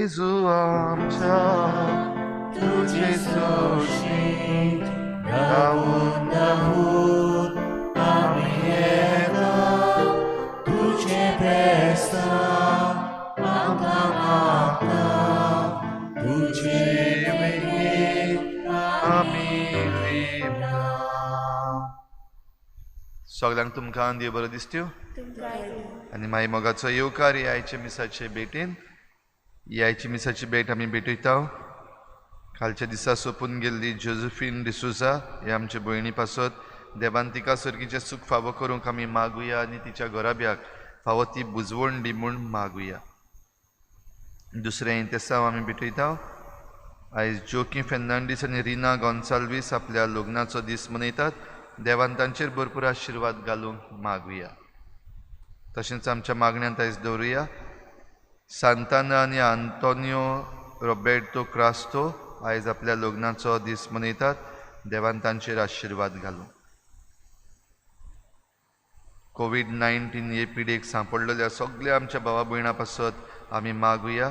जेजू आमच्या तुझे सोशी धावून धावून आमी येता तुझे बेस्तां आमकां मागता तुझे वेगेन आमी लिपता. सगळ्यांक तुमकां देव बरो दिसत्यो आनी मागीर मोगाचो येवकार ह्या आयच्या मिसाचे भेटेन. ही आयची मिसाची भेट आमी भेटयता. कालच्या दिसा सोंपून गेल्ली जोझफीन डिसोजा हे आमचे भयणी पासत देवान तिका सर्गीचें सूख फावो करूंक आमी मागुया आनी तिच्या घराब्याक फावो ती बुजवण दी म्हूण मागुया. दुसरें इंतेसांव आमी भेटयता. आयज जोकी फेर्नांडीस आनी रिना गोन्साल्वीस आपल्या लग्नाचो दीस मनयतात. देवान तांचेर भरपूर आशिर्वाद घालूंक मागुया. तशेंच आमच्या मागण्यांत आयज दवरुया सांताना आनी आंतोनियो रोबेर्टो क्रास्तो आयज आपल्या लग्नाचो दीस मनयतात. देवान तांचेर आशिर्वाद घालूं. कोवीड-19 हे पिडेक सांपडलेल्या सगळ्या आमच्या भावा भयणां पासत आमी मागुया.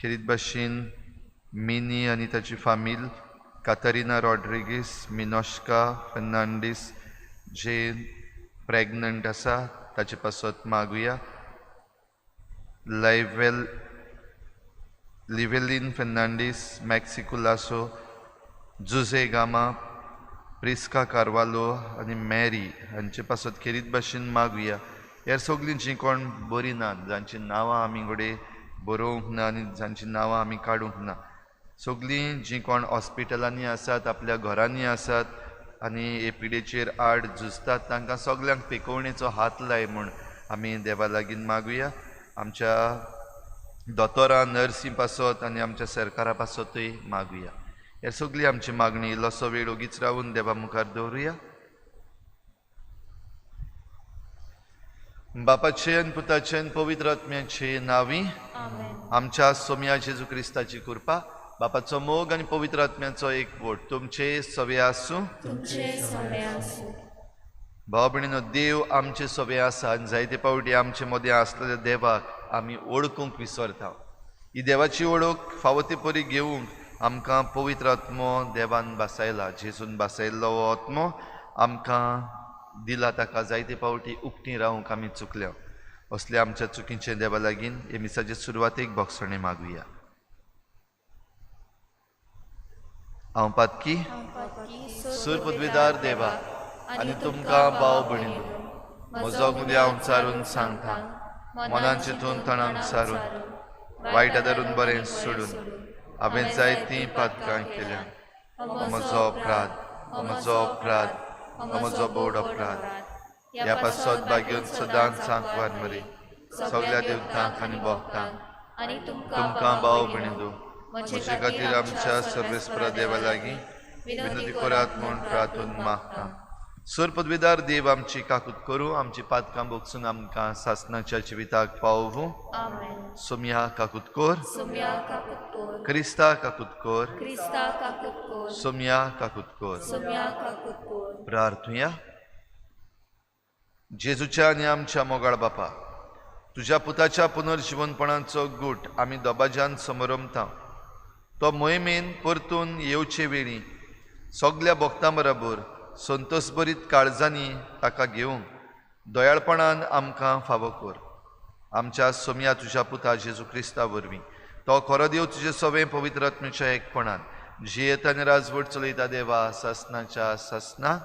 खेरीत भाशेन मिनी आनी ताची फामील, कातरिना रॉड्रिगीस, मिनोश्का फेर्नांडीस जे प्रेग्नंट आसा ताचे पासत मागुया. लायवेल लिवेलीन फेर्नांडीस, मॅक्सिकुलासो, जुझे गामा, प्रिस्का कार्वालो आनी मॅरी हांचे पासत खेरीत भाशेन मागुया. ह्या सगळीं जीं कोण बरीं नात, जांचीं नांवां आमी घडये बरोवंक ना आनी जांचीं नांवां आमी काडूंक ना, सगळीं जीं कोण हॉस्पिटलांनी आसात, आपल्या घरांनी आसात आनी हे पिडेचेर आड झुजतात तांकां सगल्यांक पेकोवणेचो हात लाय म्हूण आमी देवा लागीं मागुया. आमच्या दोतोरां, नर्सी पासत आनी आमच्या सरकारा पासतूय मागुया. हे सगळी आमची मागणी इल्लोसो वेळ ओगीच रावून देवा मुखार दवरुया. बापाचे आनी पुताचे आनी पवित्र आत्म्याचे नांवी आमच्या सोम्या जेजू क्रिस्ताची कृपा, बापाचो मोग आनी पवित्र आत्म्याचो एकवट तुमचे सवे आसूं. भाव भयणीनो, देव आमचे सवे आसा आनी जायते फावटी आमचे मदें आसलेल्या देवाक आमी वळखूंक विसरता. ही देवाची वळख फावो ते परी घेवंक आमकां पवित्र आत्मो देवान भासायला. जेजून भासायल्लो हो आत्मो आमकां दिला. ताका जायते फावटी उकती रावंक आमी चुकल्या. असल्या आमच्या चुकींचे देवा लागीं हे मिसाचे सुरवातेक भोगसणें मागुया. हांव पातकी सूर पदवीदार देवा आनी तुमकां भाव भयणीनो म्हजो गुन्यांव सारून सांगता, मनान चिंतून तणान सारून वायट आदारून बरें सोडून हांवें जायतीं पातकां केल्या. म्हजो अपराध, म्हजो अपराध, म्हजो बोड अपराध. ह्या पासत भाग्योन सदांच सांकवार मरी सगळ्या देवतांक आनी भक्तांक तुमकां भाव भयणीनो म्हजे खातीर आमच्या सर्वेस्परा देवा लागीं विनंती करात म्हूण प्रार्थून मागता. सूर पदवीदार देव आमची काकूत करूं, आमची पातकां भोगसून आमकां सासनाच्या जिविताक पावोवं. सोम्या काकूत कर, क्रिस्ता काकूत कर, सोम्या काकूत कर. प्रार्थुया. जेजूच्या आनी आमच्या मोगाळ बापा, तुज्या पुताच्या पुनर्जिवनपणाचो गूट आमी दबाज्यान समरमता. तो मोहिमेन परतून येवचे वेळी सगल्या भक्तां बरोबर संतोषभरीत काळजांनी ताका घेवंक दयाळपणान आमकां फावो कर. आमच्या सोम्या तुज्या पुता जेजू क्रिस्ता वरवीं तो खरो देव तुजे सवें पवित्र आत्म्याच्या एकपणान जियेता आनी राजवट चलयता देवा सासनाच्या सासना.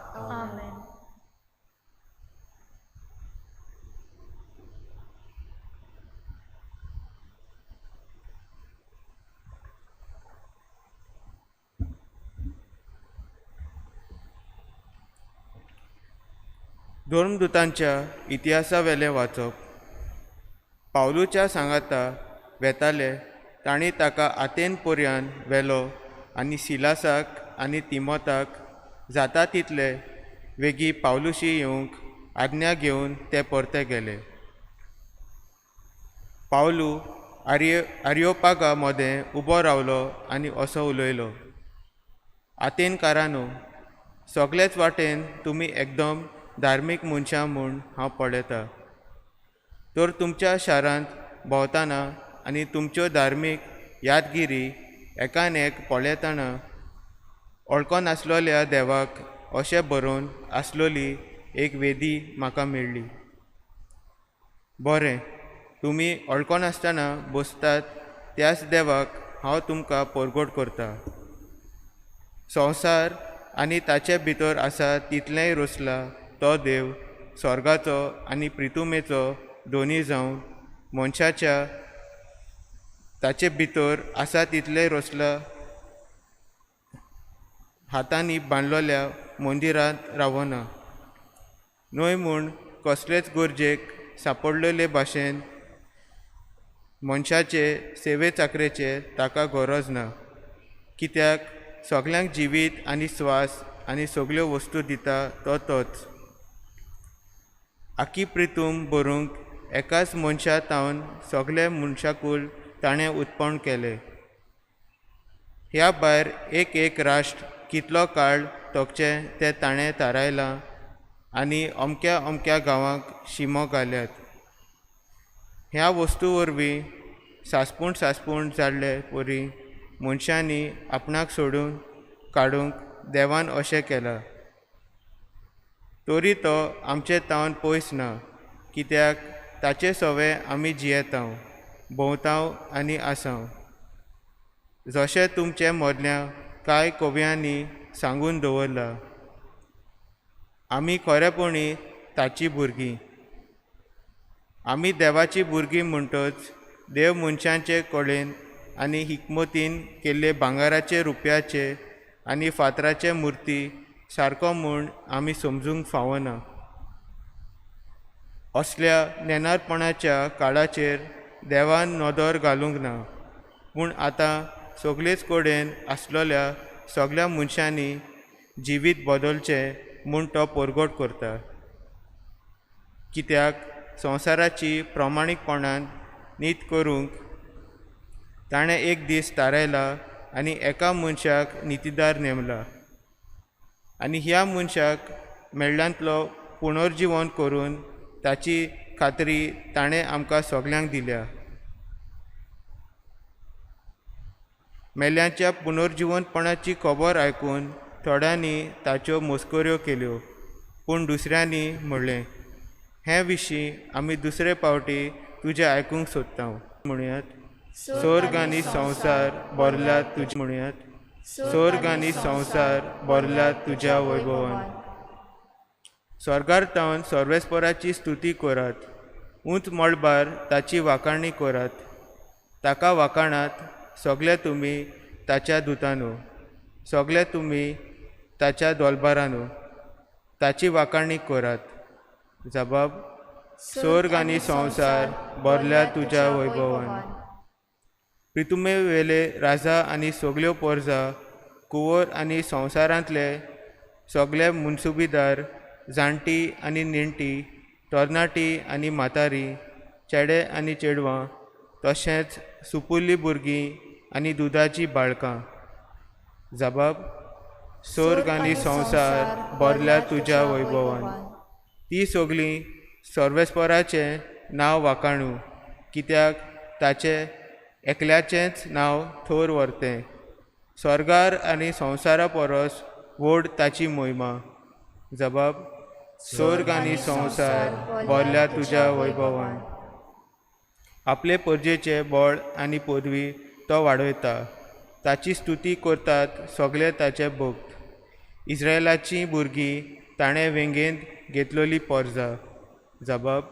धर्मदूतांच्या इतिहासावेलें वाचप. पावलूच्या सांगाता वेताले तांणी ताका आतेन पर्यान व्हेलो आनी सिलासाक आनी तिमोताक जाता तितले वेगीं पावलूशी येवंक आज्ञा घेवन ते परते गेले. पावलू आरियोपागा मदें उबो रावलो आनी असो उलयलो, आतेनकारांनो, सगळेच वाटेन तुमी एकदम धार्मीक मनशां म्हूण हांव पळयतां. तर तुमच्या शारांत भोंवतना आनी तुमच्यो धार्मीक यादगिरी एकान एक पळयतना ओळखनासलोल्या देवाक अशें बरोवन आसलोली एक वेदी म्हाका मेळ्ळी. बरें, तुमी ओळखनासतना बसतात त्याच देवाक हांव तुमकां परगट करता. संवसार आनी ताचे भितर आसा तितलेंय रचला तो देव स्वर्गाचो आनी प्रितुमेचो दोनी जावन मनशाच्या ताचे भितर आसा तितलें रचला हातांनी बांदलोल्या मंदिरांत रावना न्हय म्हूण कसलेच गरजेक सापडलेले भाशेन मनशाचे सेवे चाकरेचे ताका गरज ना, कित्याक सगल्यांक जिवीत आनी स्वास आनी सगल्यो वस्तू दिता तो तोच. आखी प्रितूम भरूंक एकाच मनशा तावन सगळे मनशाकूल ताणें उत्पन्न केलें. ह्या भायर एक एक राष्ट्र कितलो काळ तोखचें तें ताणें थारायलां आनी अमक्या अमक्या गांवांक शिमो घाल्यात. ह्या वस्तू वरवीं सासपूण सासपूण जाल्ले वरी मनशांनी आपणाक सोडून काडूंक देवान अशें केलां. तरी तो आमचे तावन पयस ना, कित्याक ताचे सवे आमी जियेतांव, भोंवतांव आनी आसांव. जशें तुमचे मदल्या कांय कवयांनी सांगून दवरलां, आमी खरेपणी ताची भुरगीं. आमी देवाची भुरगीं म्हणटच देव मनशांचे कडेन आनी हिकमतीन केल्ले भांगराचे, रुपयाचे आनी फातराचे मुर्ती सारको म्हूण आमी समजूंक फावना. असल्या नेणारपणाच्या काळाचेर देवान नदर घालूंक ना, पूण आतां सगळेच कडेन आसलेल्या सगळ्या मनशांनी जिवीत बदलचें म्हूण तो परगट करता, कित्याक संवसाराची प्रमाणीकपणान नीत करूंक ताणें एक दीस थारायला आनी एका मनशाक नितीदार नेमला आनी ह्या मनशाक मेल्ल्यांतलो पुनर्जिवन करून ताची खात्री ताणें आमकां सगल्यांक दिल्या. मेल्यांच्या पुनर्जिवनपणाची खबर आयकून थोड्यांनी ताच्यो मस्कऱ्यो केल्यो, पूण दुसऱ्यांनी म्हणलें, हे विशीं आमी दुसरे पावटी तुजें आयकूंक सोदता. म्हणयात, स्वर्ग आनी संवसार भरला तुज्या. म्हणयात, स्वर्ग आनी संवसार भरला तुज्या वैभवान. स्वर्गार तावन सर्वेस्पराची स्तुती करात, उंच मळबार ताची वाखाणी करात. ताका वाखाणात सगळे तुमी ताच्या दुतानो, सगळे तुमी ताच्या दोलबारानो, ताची वाखाणी करात. जबाब, स्वर्ग आनी संवसार भरल्या तुज्या वैभवान. प्रितुमे वेले राजा आनी सगल्यो पोरजा, कुंवर आनी संवसारांतले सगळे मुनसुबीदार, जाणटी आनी नेणटी, तरणाटी आनी म्हातारी, चेडे आनी चेडवां, तशेंच सुपुल्ली भुरगीं आनी दुदाचीं बाळकां. जबाब, स्वर्ग आनी संवसार भरल्या तुज्या वैभवान. ती सगळीं सर्वेस्पराचें नांव वाखाणू, कित्याक ताचें एकल्याचेंच नांव थोर व्हरतें. स्वर्गार आनी संवसारा परस व्हड ताची मोहिमा. जबाब, स्वर्ग आनी संवसार भरल्या तुज्या वैभवान. आपले परजेचें बळ आनी पदवी तो वाडयता, ताची स्तुती करतात सगळे ताचे भक्त. इस्रायलाचीं भुरगीं ताणें वेंगेंत घेतलेली पोरजा. जबाब,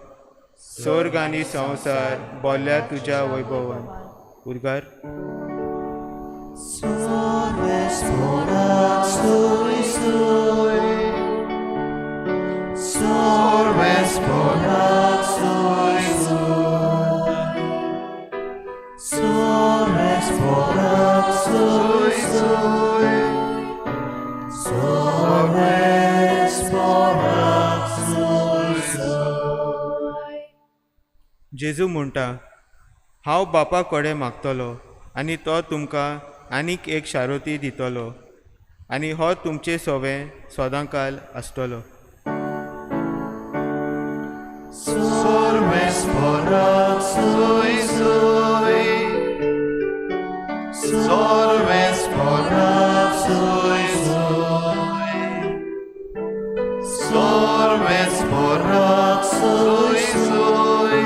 स्वर्ग आनी संवसार भरल्या तुज्या वैभवान. उर्गार. जेजू म्हणटा, हांव बापा कडेन मागतलो आनी तो तुमकां आनीक एक शारोती दितलो आनी हो तुमचे सवें सदांकाल आसतलो. सर्वेस पोराक सुय सुय, सर्वेस पोराक सुय सुय,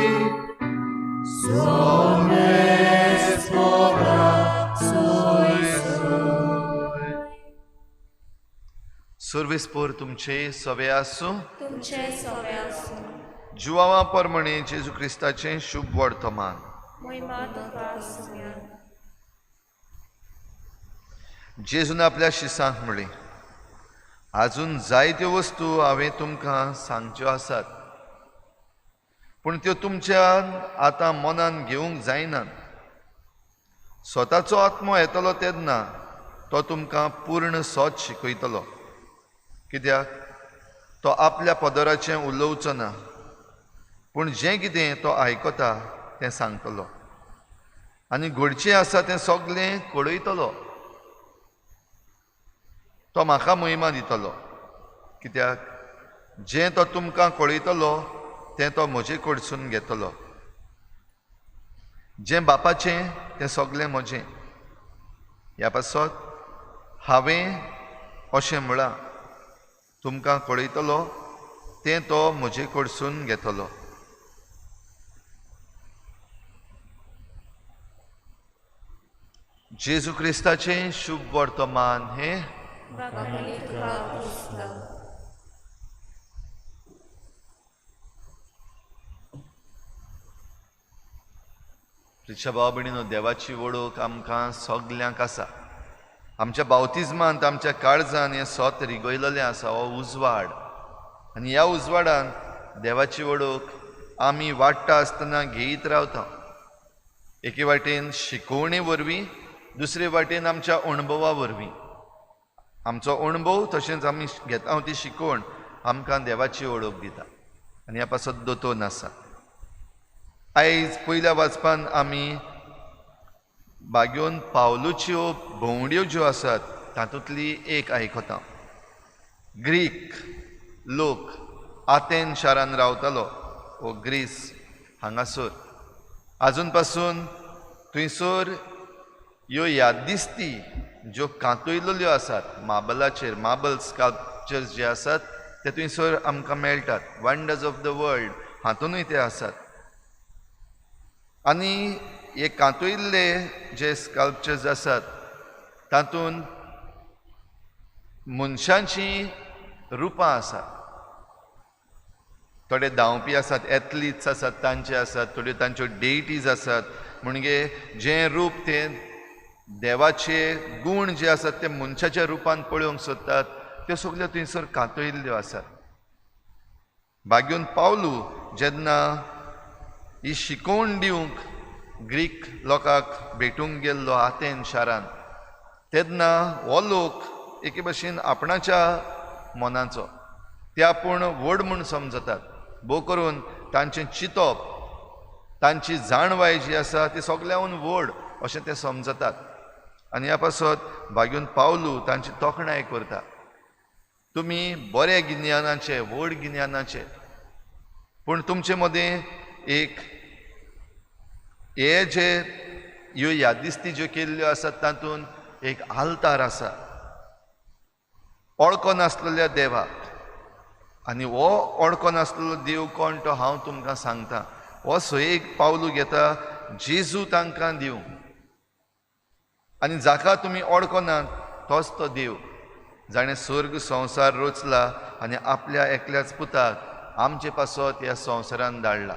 सर्वेस पोराक सुय सुय. सर्वेस पोर तुमचे सवे आसूं, तुमचे सवे आसूं. जुवावा परमणे जेजू क्रिस्ताचें शुभ वर्तमान. महिमा तुका आसूया. जेजून आपल्या शिसांक म्हणलें, आजून जायत्यो वस्तू हांवें तुमकां सांगच्यो आसात, पूण त्यो तुमच्यान आतां मनान घेवंक जायनात. स्वताचो आत्मो येतलो तेन्ना तो तुमकां पूर्ण सोद शिकयतलो, कित्याक तो आपल्या पदराचें उलोवचो ना, पूण जें कितें तो आयकता तें सांगतलो आनी घडचें आसा तें सगलें कळयतलो. तो म्हाका महिमा दितलो, कित्याक जें तो तुमकां कळयतलो तें तो म्हजे कडसून घेतलो. जें बापाचें तें सगलें म्हजें. ह्या पासत हांवें अशें म्हळां, तुमकां कळयतलो तें तो म्हजे कडसून घेतलो. जेजू क्रिस्ताचें शुभ वर्तमान हें. प्रिच्या भाव भयणीनो, देवाची वळख आमकां सगल्यांक आसा. आमच्या बावतिज्मांत आमच्या काळजान हें सोत रिगयलेलें आसा, हो उजवाड. आनी ह्या उजवाडान देवाची वळख आमी वाडटा आसतना घेयत रावता. एके वाटेन शिकोवणे वरवीं, दुसरे वाटेन आमच्या अणभवा वरवीं. आमचो अणभव तशेंच आमी घेता ती शिकवण आमकां देवाची वळख दिता. आनी ह्या पासत दोतोन आसा. आयज पयल्या वाचपान आमी बागेवन पावलूच्यो भोंवड्यो ज्यो आसात तातूंतली एक आयकता. ग्रीक लोक आतेन शारान रावतालो, वो ग्रीस हांगासर. आजून पासून थंयसर ह्यो यादिस्ती ज्यो कांतयल्ल्यो आसात मार्बलाचेर, मार्बल स्कल्पचर्स जे आसात ते थंयसर आमकां मेळटात. वंडर्स ऑफ the world हातूनय ते आसात. आनी हे कांतयल्ले जे स्कल्पचर्स आसात तातूंत मनशांचीं रुपां आसात. थोडे धांवपी आसात, एथलीट्स आसात तांचे आसात, थोड्यो तांच्यो डेटीज आसात. म्हणजे जें रूप तें देवाचे गूण जे आसात ते मनशाच्या रुपान पळोवंक सोदतात, त्यो सगल्यो थंयसर कांतयल्ल्यो आसात. बागेवन पावलू जेन्ना ही शिकोवण दिवंक ग्रीक लोकांक भेटूंक गेल्लो आतेन शारान, तेन्ना हो लोक एके भशेन आपणाच्या मनाचो ते आपूण व्हड म्हूण समजतात. भोव करून तांचें चिंतप, तांची जाणवाय जी आसा ती सगल्याहून व्हड अशें ते समजतात. आनी ह्या पासत बागेवन पावलू तांची तोखणाय करता. तुमी बऱ्या गिन्यानाचे, व्हड गिन्यानाचे, पूण तुमचे मदें एक हे जे ह्यो यादिस्ती ज्यो केल्ल्यो आसात तातूंत एक आल्तार आसा ओळखो नासलेल्या देवाक. आनी हो ओळखो नासलेलो देव कोण तो हांव तुमकां सांगता. हो सयेक पावलू घेता जेजू तांकां दिवंक. आनी जाका तुमी ओळखनात तोच तो देव, जाणें स्वर्ग संवसार रचला आनी आपल्या एकल्याच पुताक आमचे पासत ह्या संवसारान धाडला.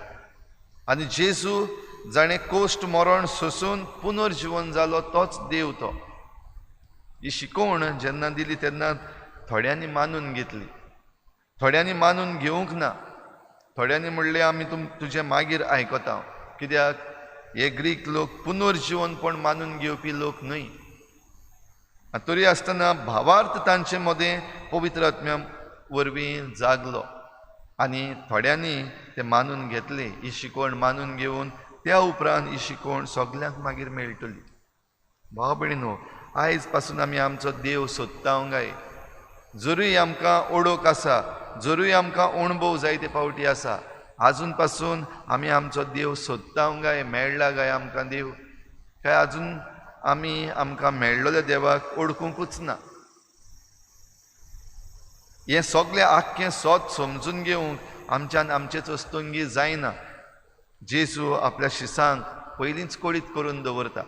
आनी जेजू जाणें कोश्ट मरण सोसून पुनर्जिवन जालो तोच देव तो. ही शिकवण जेन्ना दिली तेन्ना थोड्यांनी मानून घेतली, थोड्यांनी मानून घेवंक ना. थोड्यांनी म्हणलें आमी तुजें मागीर आयकता, कित्याक हे ग्रीक लोक पुनर्जिवनपण मानून घेवपी लोक न्हय. तरी आसतना भावार्थ तांचे मदें पवित्र आत्म्या वरवीं जागलो आनी थोड्यांनी ते मानून घेतले. ही शिकवण मानून घेवन त्या उपरांत ही शिकवण सगल्यांक मागीर मेळटली. भाव भयणीनो, आयज पासून आमी आमचो देव सोदता गाय. जरूय आमकां ओळख आसा, जरूय आमकां अणभव जायते फावटी आसा, आजून पासून आमी आमचो देव सोदता गाय. मेळ्ळा गाय आमकां देव काय आजून आमी आमकां मेळ्ळोल्या देवाक ओळखुंकूच ना. हें सगळें आख्खें सोद समजून घेवंक आमच्यान आमचेच वस्तुंगी जायना. जेजू आपल्या शिसांक पयलींच कळीत करून दवरता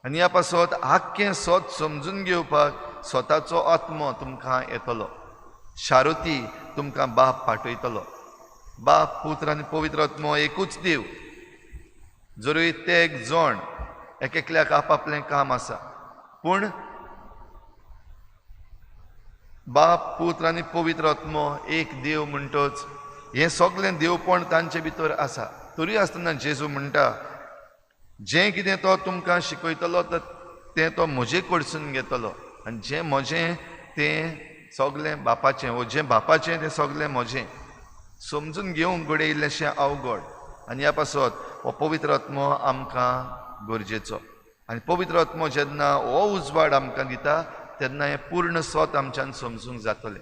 आनी ह्या पासत आख्खें सोद समजून घेवपाक स्वताचो आत्मो तुमकां येतलो, शारुती तुमकां बाप पाठयतलो. बाप, पुत्र आनी पवित्र आत्मो एकूच देव, जरूय ते एक जण, एक एकल्याक आपआपलें काम आसा, पूण बाप, पुत्र आनी पवित्र आत्मो एक देव म्हणटच हें सगळें देवपण तांचे भितर आसा. तरी आसतना जेजू म्हणटा, जें कितें तो तुमकां शिकयतलो तर तें तो म्हजे कडसून घेतलो आनी जें म्हजें तें सगळें बापाचें, वो जें बापाचें तें सगळें म्हजें. समजून घेवंक घडये इल्लेंशें अवघड आनी ह्या पासत हो पवित्र आत्मो आमकां गरजेचो. आनी पवित्र आत्मो जेन्ना हो उजवाड आमकां दिता तेन्ना हें पूर्ण स्वत आमच्यान समजूंक जातलें.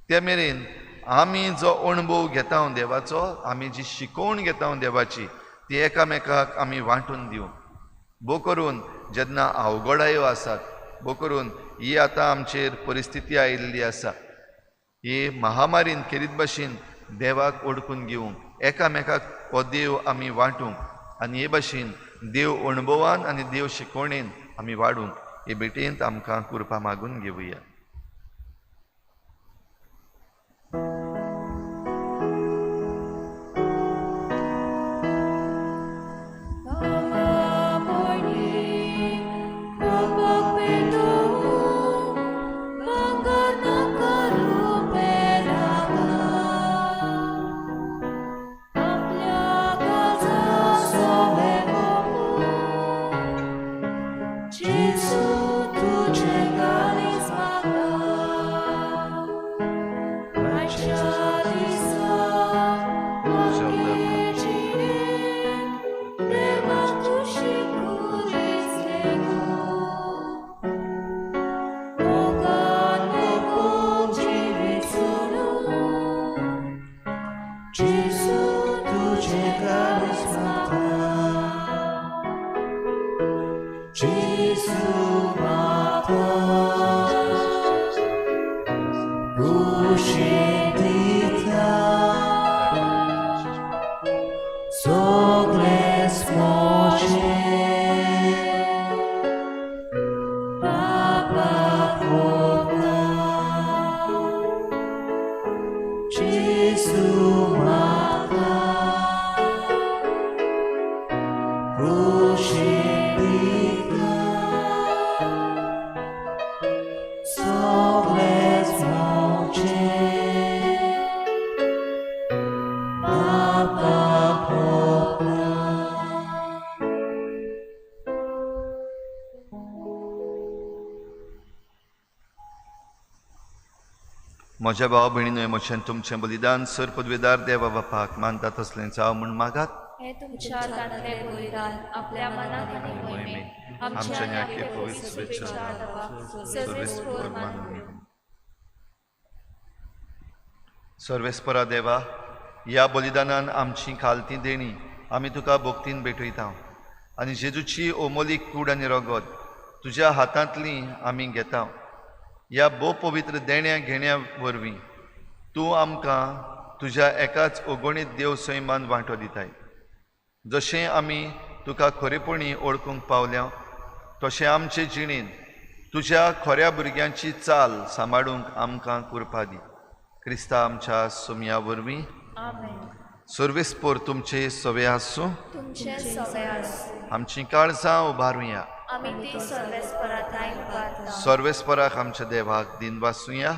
ते मेरेन आमी जो अणभव घेता देवाचो, आमी जी शिकोवण घेता देवाची, ती एकामेकाक आमी वांटून दिवंक. भोव करून जेन्ना अवघडायो आसात, भोव करून ही आतां आमचेर परिस्थिती आयिल्ली आसा, ही महामारीन खेरीत भाशेन देवाक ओडकून घेवंक, एकामेकाक हो देव आमी वांटूंक आनी हे भाशेन देव अणभवान आनी देव शिकवणेन आमी वाडूंक हे भेटेंत आमकां कृपा मागून घेवया. म्हज्या भाव भयणीनो, म्हजें तुमचें बलिदान सर पदवेदार देवा बापाक मानता तसलें जावं म्हूण मागात. हें तुमच्या हातांतलें बलिदान आपल्या मनाक आनी मोहिमेक आमच्या आनी पवित्र सर्वेस्पोर मानून घेवं. सर्वेस्परा देवा, ह्या बलिदानान आमची खालती देणी आमी तुका भक्तीन भेटयता आनी जेजूची ओमोलीक कूड आनी रगत तुज्या हातांतली आमी घेता. ह्या भोव पवित्र देण्या घेण्या वरवीं तूं आमकां तुज्या एकाच अगणीत देव सैमान वांटो दिताय. जशें आमी तुका खरेपणी ओळखूंक पावल्या तशें आमचे जिणेंत तुज्या खऱ्या भुरग्यांची चाल सांबाळूंक आमकां कृपा दी. क्रिस्ता आमच्या सोमया वरवीं. सर्वेस्पोर तुमचे सवे आसूं. आमचीं काळजां उबारुया. सर्वेस्पराक आमच्या देवाक दिन वासुया.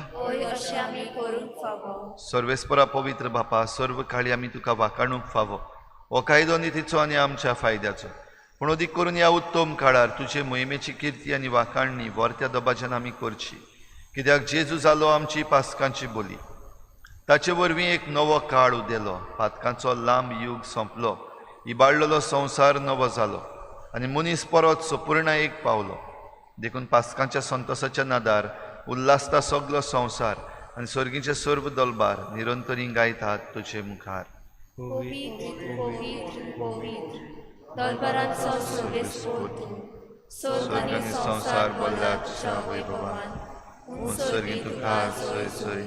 सर्वेस्परा पवित्र बापा, सर्व काळी आमी तुका वाकाणूंक फावो. हो कायदो नितीचो आनी आमच्या फायद्याचो, पूण अदीक करून ह्या उत्तम काळार तुजे मोहिमेची किर्ती आनी वाकाणणी वर्त्या दबाज्यान आमी करची. कित्याक जेजू जालो आमची पासकांची बोली, ताचे वरवीं एक नवो काळ उदेलो, पातकांचो लांब युग सोंपलो, इबाडलेलो संवसार नवो जालो आनी मनीस परत सपूर्ण एक पावलो. देखून पासकांच्या संतोसाच्या नादार उल्हासता सगलो संवसार आनी सर्गीचे सर्व दलबार निरंतरी गायतात तुजे मुखार. पवित्र पवित्र पवित्र दलबारांचो सर्वेस्पोर तूं, स्वर्ग आनी संवसार भरला तुज्या वैभवान. उंच तुका सोय सोय,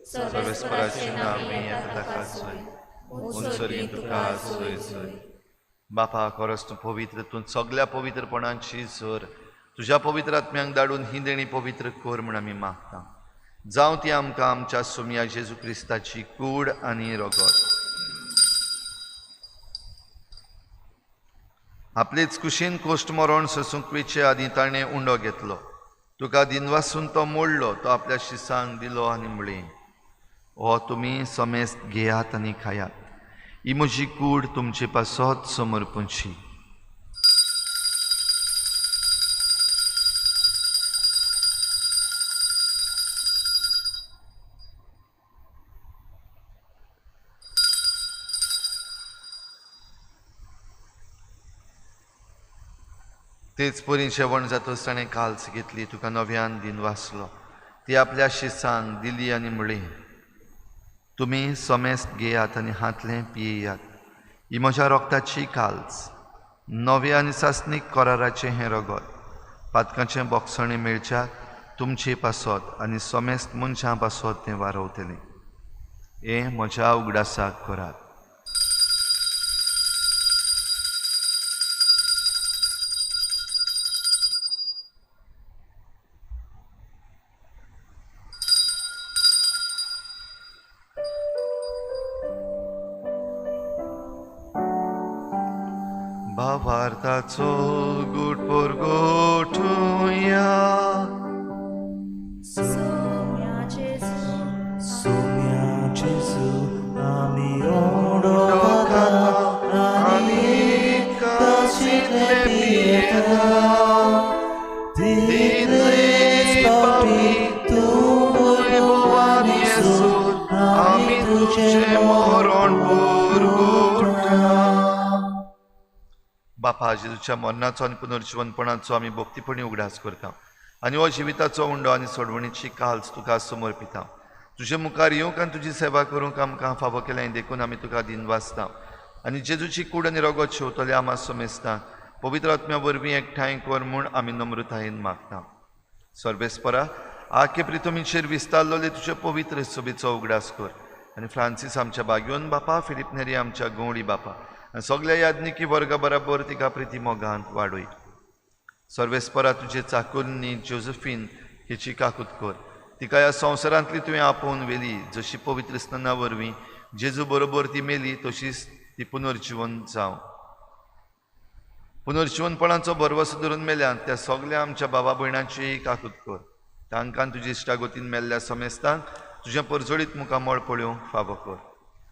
सर्वेस्पराचें नांव ताका सोय, उंच तुका सोय सोय. बापा, खरोच तूं पवित्र, तूं सगल्या पवित्रपणाची सर. तुज्या पवित्र आत्म्यांक धाडून ही देणी पवित्र कर म्हूण आमी मागता. जावं ती आमकां आमच्या सोमया जेजू क्रिस्ताची कूड आनी रगत. आपलेच कुशीन कोश्ट मरण सोसूंक वेचे आदीं ताणें उंडो घेतलो, तुका दिनवासून तो मोडलो, तो आपल्या शिसांक दिलो आनी म्हळें, हो तुमी समेस्त घेयात आनी खायात, ही म्हजी कूड तुमचे पासत समर्पणची. तेच परी जेवण जातच ताणें काल्स घेतली, तुका नव्यान दिनवासलो, ती आपल्या शिसांक दिली आनी म्हळें, तुमी समेस्त घेयात आनी हातलें पियेयात, ही म्हज्या रोगताची काल्स, नव्या आनी सासणीक कराराचें हें रगत, पातकाचें बोगसणें मेळच्याक तुमचे पासत आनी समेस्त मनशां पासत तें वारवतलें. हें म्हज्या उगडासाक करात. भावार्थाचो गूट परगटुया. सोम्या जेजू, सोम्या जेजू, आमी उंडो खाता आनी काशींतलें पियेता, तितलेच पापी तूं वैभवान येसून आमी तुजें मरण परगटा. बापा, जेजूच्या मरणाचो आनी पुनर्जिवनपणाचो आमी भक्तीपणी उगडास करता आनी हो जिविताचो उंडो आनी सोडवणीची काल्स तुका समर्पिता. तुजे मुखार येवंक आनी तुजी सेवा करूंक आमकां फावो केलें देखून आमी तुका दिनवासता आनी जेजूची कूड आनी रगत शेवतले आमा समेस्तांक पवित्र आत्म्या वरवीं एकठांय कर म्हूण आमी नम्रतायेन मागता. सर्वेस्परा, आखे प्रितमीचेर विस्तारलेले तुजे पवित्र सभेचो उगडास कर आनी फ्रांसीस आमच्या बागयोन बापा, फिलीप नेरी आमच्या गवळी बापा आनी सगल्या याज्ञिकी वर्गा बराबर तिका प्रिती मोगांत वाडय. सर्वेस्परा, तुजे चाकुरनी जोजफीन हिची काकूत कर, तिका ह्या संवसारांतली तुवें आपोवन व्हेली, जशी पवित्र स्नाना वरवीं जेजू बरोबर ती मेली तशीच ती पुनर्जिवन जावं. पुनर्जिवनपणाचो भरवसो धरून मेल्यान त्या सगल्या आमच्या बाबा भयणांचीय काकूत कर, तांकां तुजी इश्टागतीन मेल्ल्या समेस्तांक तुजें परजळीत मुखामळ पळोवंक फावो कर.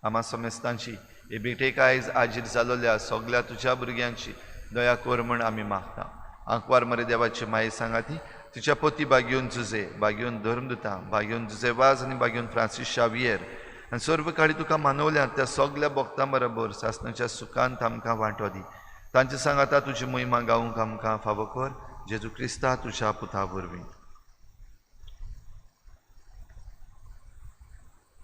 आमा समेस्तांची हे भेटेक आयज आजीर जालोल्या सगल्या तुज्या भुरग्यांची दया कर म्हूण आमी मागता. आंकवार मरे देवाची माये सांगाती तिच्या पती बागयोन जुजे, बागयोन धर्मदुता, बागयोन जुजे वाज आनी बागयोन फ्रांसीस शावियर आनी सर्व काळी तुका मानवल्या त्या सगल्या भक्तां बरोबर सासणाच्या सुखांत आमकां वांटो दी. तांचे सांगाता तुजी महिमा गावंक आमकां फावो कर, जेजू क्रिस्ता तुज्या पुता वरवीं.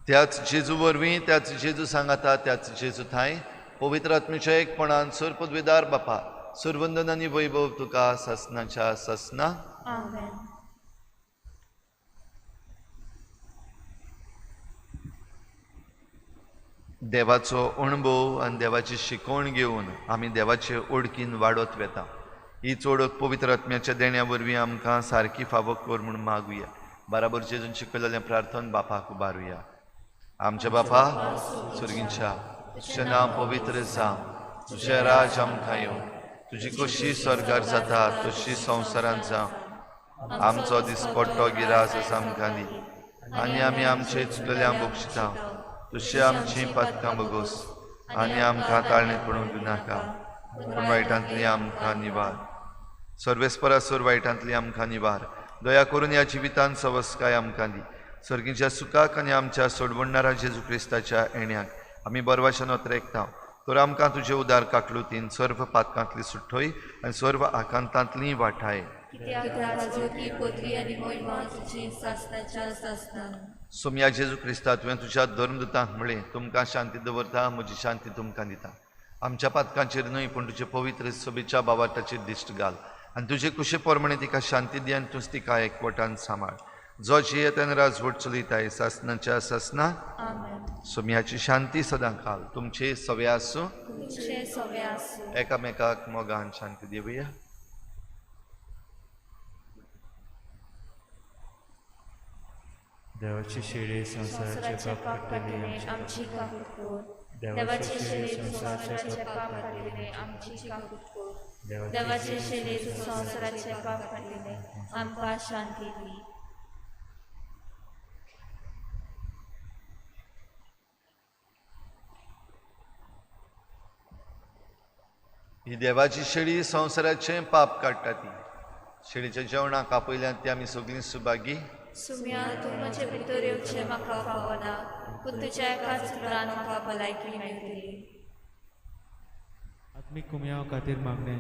त्याच जेजू वरवीं, त्याच जेजू सांगाता, त्याच जेजू थांय पवित्र आत्म्याच्या एकपणान सर पदवेदार बापा, सरवंदन आनी वैभव तुका सासणाच्या सासना. आमेन. देवाचो अणभव आनी देवाची शिकवण घेवन आमी देवाचे ओळखीन वाडत वेता. ही चोडक पवित्र आत्म्याच्या देण्या वरवीं आमकां सारकी फावो कर म्हूण मागुया. बराबर जेजून शिकयलेलें प्रार्थन बापाक उबारुया. आमच्या बापा स्वर्गींच्या, तुजें नांव पवित्र जावं, तुजें राज आमकां येवं, तुजी कशी स्वर्गार जाता तशी संवसारांत जावं. आमचो दिसपट्टो गिरास आमकां दी आनी आमी आमचे चुकलेल्यांक बक्षिता तशी आमची पातकां बगोस आनी आमकां ताळणेंत पडूंक दिनाका, पूण वायटांतली आमकां निवार. सर्वेस्परा सर वायटांतली आमकां निवार. दया करून ह्या जिवितान सवस्काय आमकां दी. सर्गीच्या सुखाक आनी आमच्या सोडवणणारा जेजू क्रिस्ताच्या येण्याक आमी बरवाशान ओतरेकता. तर आमकां तुजे उदार काकलुतीन सर्व पातकांतली सुठोय आनी सर्व आकांतांतली वाठाय. सोमया जेजू क्रिस्ता, तुवें तुज्या धर्मदुतांक म्हळें, तुमकां शांती दवरता, म्हजी शांती तुमकां दिता. आमच्या पातकांचेर न्हय पूण तुजे पवित्र सभेच्या बावार्थाचेर दिश्ट घाल आनी तुजे कुशे प्रमाणे तिका शांती दी आनी तूंच तिका एकवटान सांबाळ. जो जियेत आनी राजवट चलयताय सासनाच्या सासना. सोम्याची शांती सदां काल तुमचे सवे आसूं. एकामेकाक मोगान शांती दिवया. देवाची शेळी संवसाराचे पाप काडटली आमची काकूट कर. देवाची शेळी संवसाराचे पाप काडटले आमची काकूट कर. देवाचे शेळी संवसाराचे पाप काडटले आमकां शांती दी. ही देवाची शेळी संवसाराचें पाप काडटा. ती शेळीच्या जेवणाक आपयल्यात ती आमी सगळीं सुभागी. सुम्या तूं म्हजे भितर येवचें म्हाका फावना, पूण तुज्या एकाच उतरान म्हाका भलायकी मेळटली. आत्मीक कुमयाव खातीर मागणें.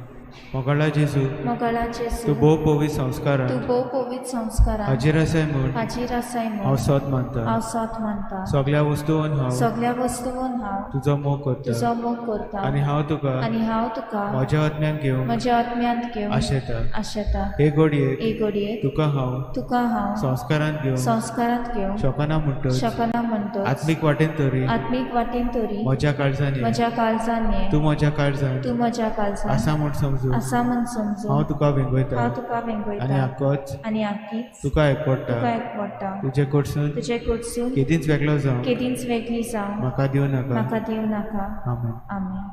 मोगाळा जेजू, मोगाळा जेजू, तूं भोव पवित्र संस्कारान, तूं भोव पवित्र संस्कारान हाजीर आसाय म्हूण, हाजीर आसाय म्हूण हांव सोद मानता, हांव सोद मानता. सगळ्या वस्तून हांव, सगळ्या वस्तून हांव तुजो मोग करता, तुजो मोग करता. आनी हांव तुका, आनी हांव तुका म्हज्या आत्म्यान घेवंक, म्हज्या आत्म्यांत घेवंक आशेता, आशेता. हे घडयेक, हे घडयेक तुका हांव, तुका हांव संस्कारांत घेवंक, संस्कारांत घेवंक शकना म्हणटच, शकना म्हणटच, आत्मीक वाटेन तरी, आत्मीक वाटेन तरी म्हज्या काळजान ये, म्हज्या काळजान ये, तूं म्हज्या काळजान, तूं म्हज्या काळजान आसा म्हूण समजून, आसा म्हूण समजून, हांव तुका वेंगयता, हांव तुका वेंगयता, आनी आकोच, आनी आकीच तुका एकवटा, तुका एकवटा. तुजे कडसून, तुजे कडसून केदींच वेगळो जावं, केदींच वेगळी जावं म्हाका दिवं नाका, म्हाका दिवं नाका. आमेन. आमेन.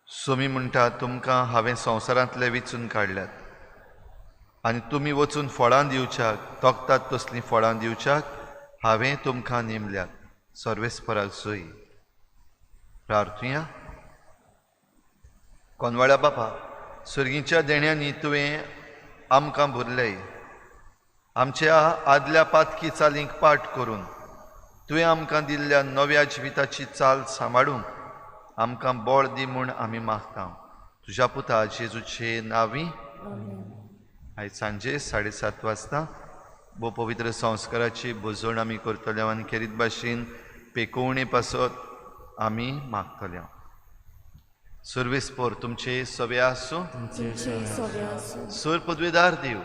सोमी म्हणटा, तुमकां हांवें संवसारांतले विचून काडल्यात आनी तुमी वचून फळां दिवच्याक, तोखतात तसलीं फळां दिवच्याक हांवें तुमकां नेमल्यात. सर्वेस्पराक सोयी. प्रार्थुया. कोनवाळ्या बापा, सर्गीच्या देण्यांनी तुवें आमकां भरले. आमच्या आदल्या पातकी चालींक पाठ करून तुवें आमकां दिल्ल्या नव्या जिविताची चाल सांबाळूंक आमकां बळ दी म्हूण आमी मागता. तुज्या पुता जेजूचे नांवी. आयज सांजे 7:30 वाजता भोव पवित्र संस्काराची भजवण आमी करतले आनी खेरीत भाशेन पेकोवणे पासत आमी मागतले. सर्वेस्पोर तुमचे सवे आसूं. सर पदवेदार देव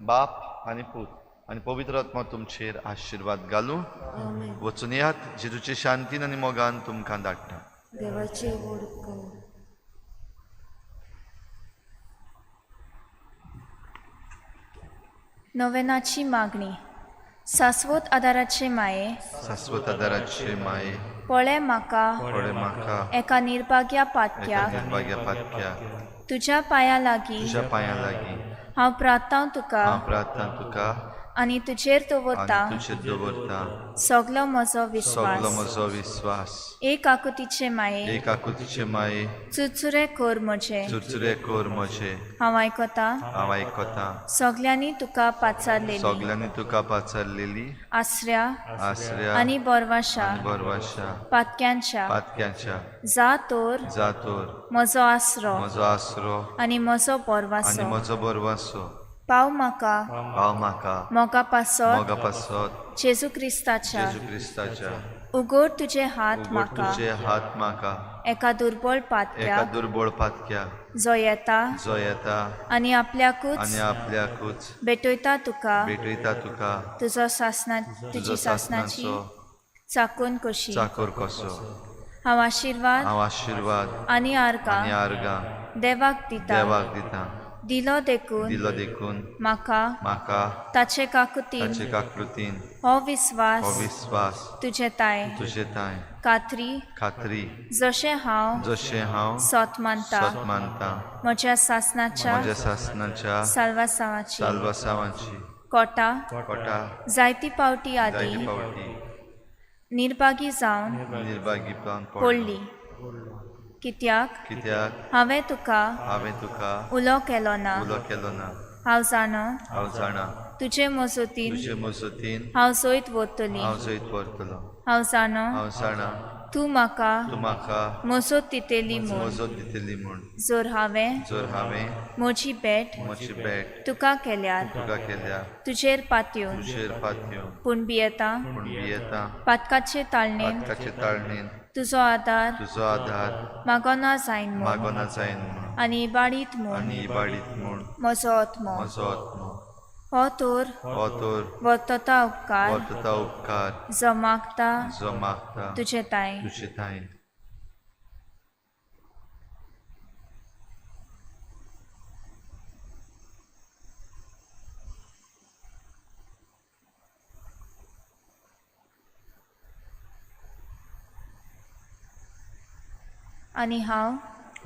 बाप आनी पूत आनी पवित्र आत्मा तुमचेर आशिर्वाद घालूं. वचून यात, जेजूचे शांतीन आनी मोगान तुमकां धाडटा. देवाचे व्हड उपकार. नोवेनाची मागणी. शाश्वत आदाराचे माये, शाश्वत आदाराचे माये, पळे म्हाका, पळे म्हाका एका निर्भाग्या पातक्याक, निर्भाग्या पातक्याक, तुज्या पांयां लागीं, तुज्या पांयां लागीं हांव प्रार्थना तुका, हांव प्रार्थना तुका आनी तुजेर दवरता, आनी तुजेर दवरता सगलो म्हजो विस्वास, सगलो म्हजो विस्वास। एक आकुतीचे माये, एक आकुतीचे माये, चुरचुरे कर म्हजे, चुरचुरे कर म्हजे। हांव आयकता, हांव आयकता, सगल्यांनी तुका पाचारलेली, सगल्यांनी तुका पाचारलेली आसऱ्या, आसऱ्या आनी बोरवाशा, बोरवाशा, पातक्यांच्या, पातक्यांच्या, जा तर, जा तर म्हजो आसरो, म्हजो आसरो आनी म्हजो आनी बोरवासो, म्हजो बोरवासो। पाव म्हाका, पाव म्हाका, मोगा पासत, मोगा पासत, जेजू क्रिस्ताच्या, जेजू क्रिस्ताच्या, उगड तुजे हात उगड म्हाका, तुजे हात म्हाका, एका दुर्बळ पातक्या, एका दुर्बळ पातक्या, जो येता, जो येता, आनी आपल्याकूच, आनी आपल्याकूच भेटयता तुका, भेटयता तुका, तुजो सासना, तुजी सासनाची चाकून कशी, चाकोर कसो। हांव आशिर्वाद, हांव आशिर्वाद आनी आर्गां, आनी आर्गां देवाक दिता, देवाक दिता, दिलो देखून, दिलो देखून, म्हाका, म्हाका, ताचे काकुतीन, ताचे काकृतीन, हो विस्वास, हो विस्वास, तुजे ताय, तुजे ताय, खात्री, खात्री, जशें हांव, जशें हांव सत मानता, सत मानता, म्हज्या सासनाच्या, म्हज्या सासनाच्या साल्वासांवाची, साल्वासांवाची, कोटा, कोटा, जायती पावटी आदी, जायती पावटी, निर्भागी जावन, निर्भागी जावन पडली, कित्याक, कित्याक, हांवें तुका, हांवें तुका, उलो केलो ना, उलो केलो ना, हांव जाणा, हांव जाणा, तुजे मजतीन, तुजे मजतीन, हांव जैत व्हरतली, हांव जैत व्हरतलो, हांव जाणा, हांव जाणा, तूं म्हाका, तूं म्हाका, मजत दितली म्हूण, मजत दितली म्हूण, जर हांवें, जर हांवें, म्हजी भेट, म्हजी भेट, तुका केल्यार, तुका केल्यार, तुजेर पातयेवन, तुजेर पातयेवन, पूण भियेता, पूण भियेता, पातकाचे ताळणेन, पातकाचे ताळणेन, तुजो आदार, तुजो आदार, मागना जायन म्हूण, मागना जायन म्हूण, आनी इबाडीत म्हूण, आनी इबाडीत म्हूण, म्हजो आत्मो, म्हजो आत्मो, हो तर, हो तर, वर्तता उपकार, वर्तता उपकार, जो मागता, जो मागता, तुजे ताय, तुजे ताय। आनी हांव,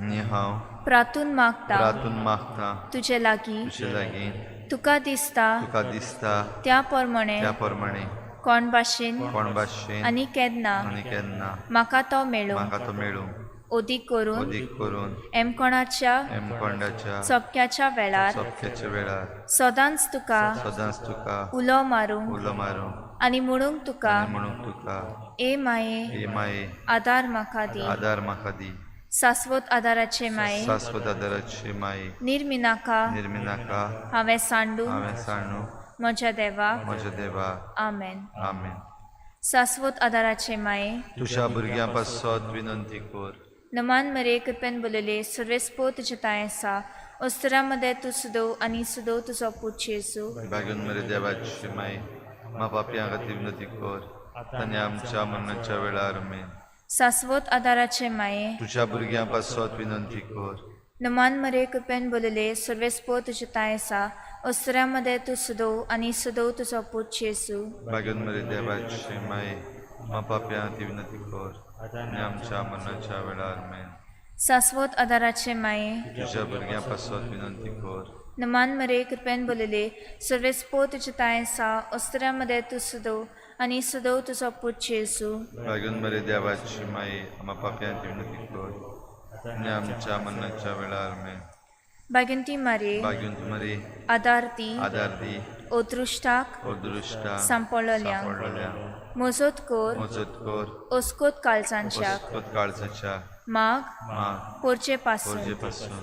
आनी हांव, प्रातून मागता, प्रातून मागता, तुजे लागीं, तुजे लागीं, तुका दिसता, तुका दिसता, त्या प्रमाणे, त्या प्रमाणे, कोण भाशेन, कोण भाशेन, आनी केन्ना, आनी केन्ना, म्हाका तो मेळूं, म्हाका तो मेळूं, अदीक करून, अदीक करून, एमकोणाच्या, एमकोंडाच्या, सोपक्याच्या वेळार, सोपक्याच्या वेळार, सदांच तुका, सदांच तुका, उलो मारूंक, उलो मारूंक, आनी म्हणूंक तुका, म्हणूंक तुका, ए माये, ए माये, आदार म्हाका दी, आदार म्हाका दी, शाश्वत आदाराचे माये, शाश्वत आदाराचे माये, निर्मिनाका, निर्मिनाका, हांवें सांडू, हांवें सांडू, म्हज्या देवा, म्हज्या देवा, आमेन, आमेन। शाश्वत आदाराचे माये, तुज्या भुरग्यां पासत विनंती कर। नमान मरे कृपेन बोलले सर्वेस्पो तुजे ताय आसा, अस्तरा मदें तूं सुदोव आनी सुदोव तुजो पूत जेजू। भाग्योन मरे देवाची माये, मा पापयां खातीर विनंती कर, आनी आमच्या मरणाच्या वेळार, आमेन। शाश्वत आदाराचे माये, तुज्या भुरग्यां पासत विनंती कर। नमान मरे कृपेन बोलले सर्वेस्पो तुजे ताय आसा, अस्तरा मदें तूं सुदोव आनी सुदोव तुजो पूत जेजू। भाग्योन मरे देवाची माये, मा पापयां खातीर विनंती कर, आनी आमच्या मरणाच्या वेळार, आमेन। शाश्वत आदाराचे माये, तुज्या भुरग्यां पासत विनंती कर। नमान मरे कृपेन बोलले सर्वेस्पो तुजे ताय आसा, अस्तरा मदें तूं सुदोव आनी सुदोव तुजो पूत जेजू। भाग्योन मरे देवाची माये, आमा पापयां खातीर विनंती कर, आनी आमच्या मरणाच्या वेळार, आमेन। भाग्यंती मारे, भाग्यवंती मारे, आदार दी, आदार दी, अदृश्टाक, अदृश्टाक, सांपडलेल्यांक, मजत कर, मजत कर, अस्कोत काळजांच्या, अस्कोत काळजाच्या, माग, माग, पोरचे पासून, पोरचे पासून,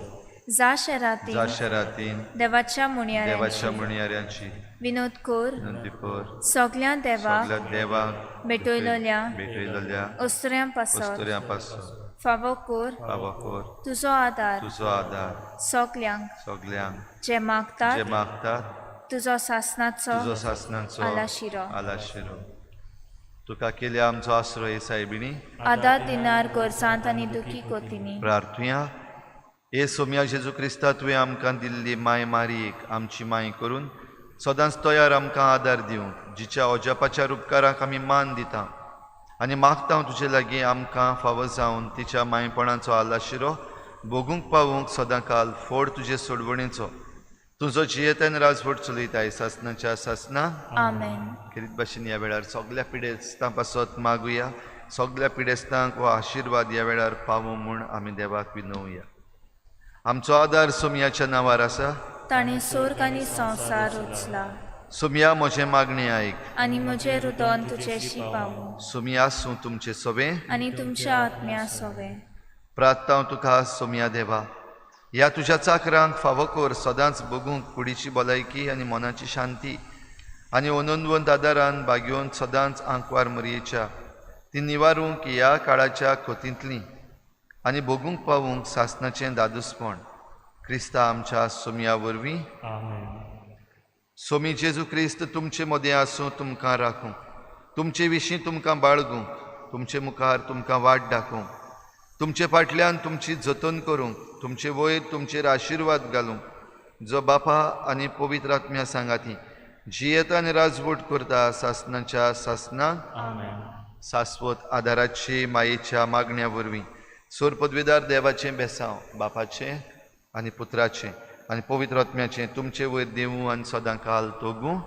जा शहरातीन, जा शहरातीन, देवाच्या मुणयाऱ्यांची, देवाच्या मुणयाऱ्यांची, विनोद कर, विनंती कर, सगळ्या देवाक, सगळ्या देवाक, भेटयलेल्या, भेटयलेल्या, अस्तुऱ्यां पासत, अस्तुऱ्यां पासत, फावो कर, फावो कर, तुजो आदार, तुजो आदार, सगल्यांक, सगल्यांक, जे मागतात, जे मागतात, तुजो सासनाचो, तुजो सासनाचो, आलाशिरो, आलाशिरो। तुका केल्या आमचो आश्रय सायबिणी, आदार दिनार गरजांत आनी दुखी कोतिनी। प्रार्थुया। हे सोम्या जेजू क्रिस्ता, तुवें आमकां दिल्ली माय मारयेक आमची माय करून सदांच तयार आमकां आदार दिवंक, जिच्या अजापाच्या उपकाराक आमी मान दिता आनी मागता तुजे लागीं आमकां फावो जावन तिच्या मायपणाचो आलाशिरो भोगूंक पावूंक सदांकाल फोड तुजे सोडवणेचो तुजो जियेतान राजवट चलयताय सासनाच्या सासना. आमेन. खेरीत भाशेन ह्या वेळार सगल्या पिडेस्तां पासत मागुया. सगल्या पिडेस्तांक हो आशिर्वाद ह्या वेळार पावूं म्हूण आमी देवाक विनोवया. आमचो आदार सोमयाच्या नांवार आसा. ताणें सोर्ग आनी संवसार रचला. सोमया म्हजें मागणें आयक आनी म्हजें रुदन तुजेशी पावूं. सोमया आसूं तुमचें सोबें आनी तुमच्या आत्म्या सोबें. प्रार्थना तुका सोमया देवा, ह्या तुज्या चाकरांक फावो कर सदांच बगूंक कुडीची भलायकी आनी मनाची शांती आनी अनंदवंत आदारान बागेवन सदांच आंकवार मरयेच्या ती निवारूंक ह्या काळाच्या खोतींतली आनी भोगूंक पावूंक सासनाचें दादूसपण क्रिस्ता आमच्या सोमया वरवीं. सोमी जेजू क्रिस्त तुमचे मदें आसूं, तुमकां राखूं, तुमचे विशीं तुमकां बाळगूंक, तुमचे मुखार तुमकां वाट दाखोवंक, तुमचे फाटल्यान तुमची जतन करूंक, तुमचे वयर तुमचेर आशिर्वाद घालूंक, जो बापा आनी पवित्र आत्म्या सांगाती जियेता आनी राजवट करता सासनाच्या सासना. सास्वत आदाराची मायेच्या मागण्या वरवीं सोर पदवीदार देवाचें बेसांव बापाचें आनी पुत्राचें आनी पवित्र आत्म्याचें तुमचे वयर देवूं आनी सदां काल तोगूं.